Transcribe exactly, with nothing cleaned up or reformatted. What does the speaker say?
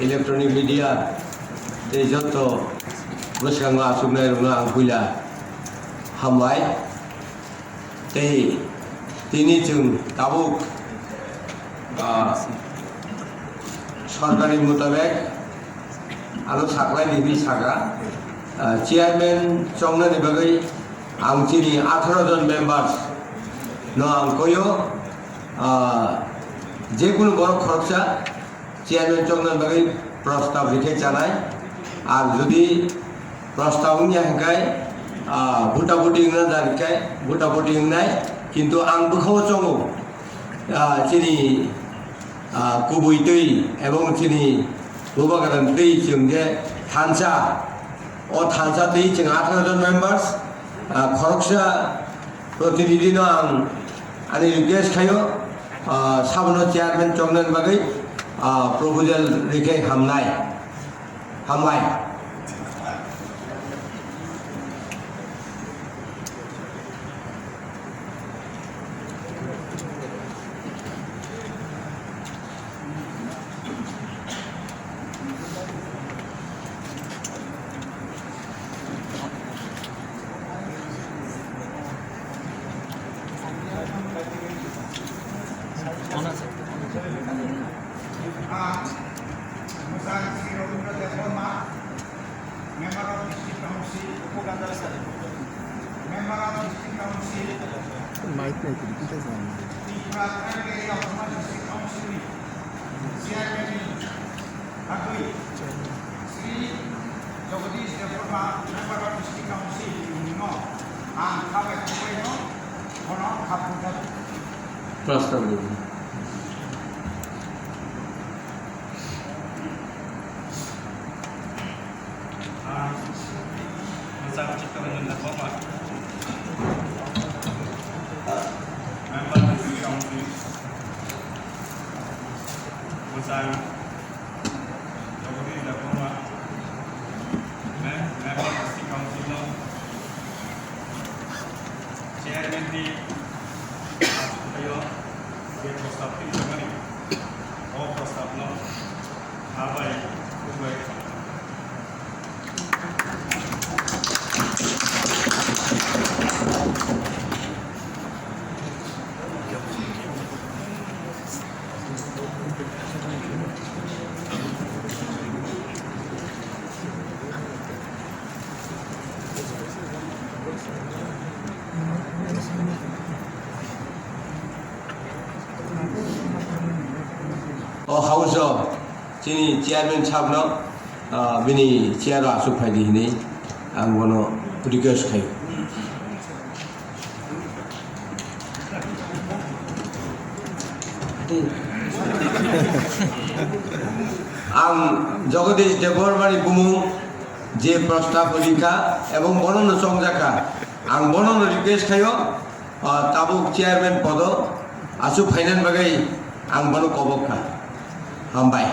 Electronic media tei joto bwskango achuknairokno ang puila hambai. Tei tini chwng tabuk, ah, sorkari mutabek ano saklai di hinwi saka, ah, chairman chongnani bagwi ang chini atharo jon members no ang koyo, ah, jekunu borok khoroksa chairman chokna bagwi prostab rikhe chanai. Ar jodi prostab wngya hwnkhe, ah, buta buti wngna jar khe buta buti wngnai. Kintu ang bwkhao chongo, ah, chini, ah, kubui twi ebong chini bubagra twi chwng je thansa, o thansa twi chwng atharo jon members, ah, khoroksa protinidhi no ang ani request khaio, ah, sabono chairman choknani bagwi, ah, proposal rikhe hamnai, hambai. Member of District Council, Member of District Council, Mic nahi kiri, kita jangan. Tripura Tribal Area Autonomous District Council ni Chairman ni bagwi Shri Jagadish Debbarma, Member of District Council no ang khabai khabai no bono khapung kha. Prostab rwdi. Ang Mwchang Chittaranjan Debbarma, Member District Council, Mwchang Jagadish Debbarma, Mem-, Member District Council no Chairman ni achukthai o je prostab twi tongmani, o prostab no ha bai khuk bai. O house o chini chairman sabno, ah, bini chair o aswk phaidi hinwi ang bono request khaio. Ang Jagadish Debbarmani bumung je prostab rikha ebong bono no chongjakha, ang bono no request khaio, ah, tabuk chairman podo aswk phainani bagwi ang bono kobok kha. Hambai.